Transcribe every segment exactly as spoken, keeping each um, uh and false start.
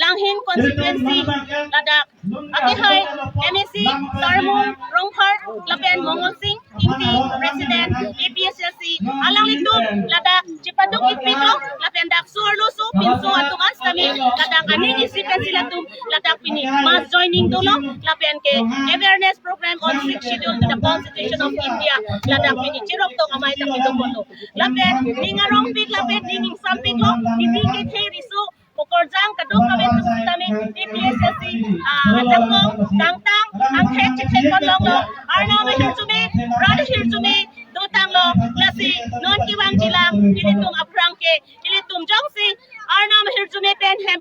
Langhin constituency ladak akehai M A C Sarmung Rongphar lapen Mongol Sing Ingti, President A P H L C, alanglitum ladak chepaduk-ikpiklo lapen dak so-arlo so pinso atum an sitame ladak aning isi pensi latum ladak pini mass joining dolo lapen ke awareness program on Sixth Schedule to the Constitution of India ladak pini cherok tok amei ta pidun ponlo. Lapen ning arongpik lapen ning ingsampiklo, pini kethe riso pokorjang kadokave atum sitame A P H L C, ah, ajakong tangtang angthek chethek pon longlo. Arnam ahirjume, rat ahirjume dotanglo. Lasi non kevangjilang ilitum aphrang ke, ilitum jongsi Arnam ahirjume pen hem,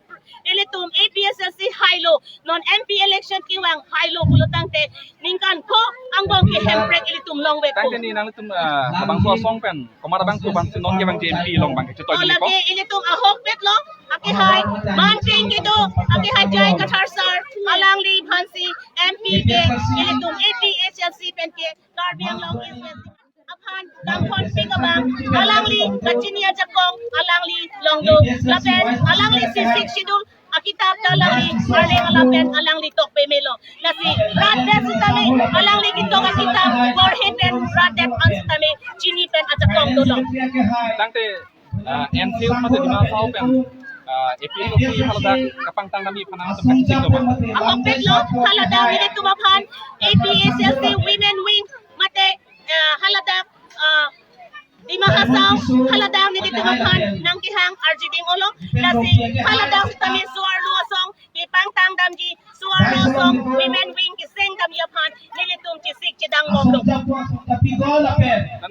ilitum A P H L C hailo, non M P election kevang hailo pulo tangte ningkan ko angbong ke Hemprek ilitum longvekpo. Tangte ni nanglitum, ah, labangso asong pen komat abang tu ban si non kevangji M P along abang ke chetoi. Oh, dun-ikpo. Lake ilitum ahokpetlo, akehai manping kedo, akehai J I Kathar sir, alangli aphansi M P ke ilitum A P H L C pen ke Karbi Anglong East West aphan kangkhonpik abang, alangli kachini ajakong alangli longdun, lapen alangli si Sixth Schedule akitap ta alangli arleng alam pen alangli tokpemelo. Lasi rat det sitame alangli ketok akitap porhe pen rat det an sitame chini pen ajakong dolo. Tangte, ah, N C mate Dima Hasao pen, ah, A P H L C haladak kapangtang damji aphan nangtum kachechiklo ma? Ahokpetlo, haladak ilitum aphan A P H L C Women Wing mate, ah, haladak, ah, Dima Hasao haladak nelitum aphan nangkehang arjiding olo. Lasi haladak sitame so-arlo asong kepangtang damji, so-arlo asong Women Wing keseng damji aphan nelitum chesik chedang bomlo.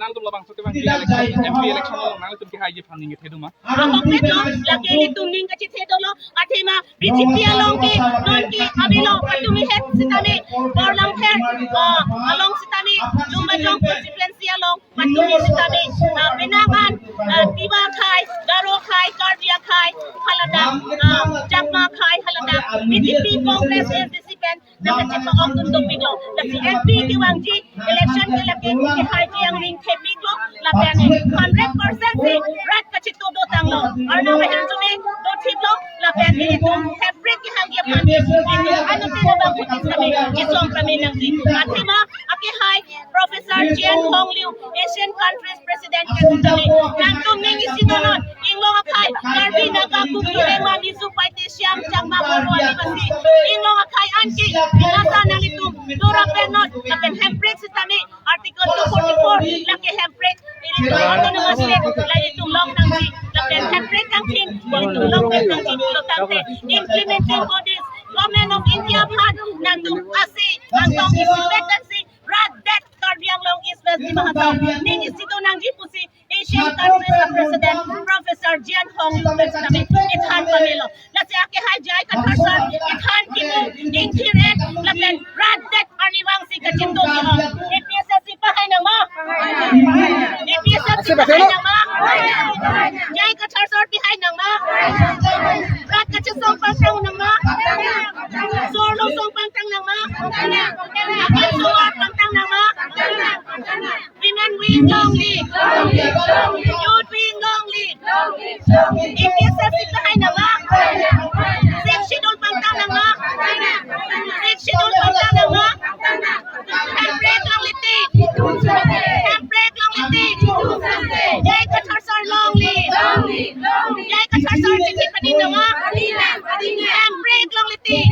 Nangtum labangso kevang election, M P election along nangtum kehaiji aphan ning kethe do ma? Ahokpetlo, lake ilitum ning kachethe dolo, athema B J P along ke non ke avelo, patumi het sitame Borlangpher, ah, along sitame Lumbajong constituency along patumi sitame, ah, penang an, ah, Tiwa akhai, Garo akhai, Karbi akhai, haladak, ah, Chakma akhai, haladak B J P, Congress, A D C pen nangkachepa-ok dun dopiklo. Lasi M P kevangji election ke lake kehaiji angning thepiklo, lapen hundred percent si rat kachito dotanglo. Arnam ahirjume dothiplo, lapen ilitum Hemprek kehangji aphan ilitum anuttin abang putis kami chisong kami nangji. Athema akehai Professor Jian Hongliu, Asian Countries President ke sitame, nangtum ning isi non non, Inglong akhai, Karbi, Naga, Kuki, Rengma, Mizo, Paite, Siang, Chakma, Bodo, Adivasi, Inglong akhai anke, nasa nanglitum dora pen non, lapen Hemprek sitame Article two forty-four, lake Hemprek ilitum autonomous state, la ilitum long nangji, lapen Hemprek kangthim ilitum longvek nangji pulo tangte, implementing bodies, Government of India aphan nangtum ase, nangtum isi vek nangji, rat det Karbi Anglong East West Dima Hasao ning isi do nangji pusi Asian Countries President Professor Jian Hongliu pen sitame kethan pamelo. Lasi akehai J I Kathar sir kethan kipu ingthir-et lapen rat det arnivang si kachingtung ke-ong. A P H L C pahai nang ma? A P H L C pahai nang ma? J I Kathar sir pahai nang ma? Rat kachesong pangtang nang ma? So-arlo asong pangtang nang ma? Akan so-ar pangtang nang ma? Women Wing longli. Youth Wing longli. A P H L C pahai nang ma? Sixth Schedule pangtang nang ma? Sixth Schedule pangtang nang ma? Hemprek longledet. Hemprek longledet. J I Kathar sir longli. J I Kathar sir chingki pading nang ma? Hemprek longledet.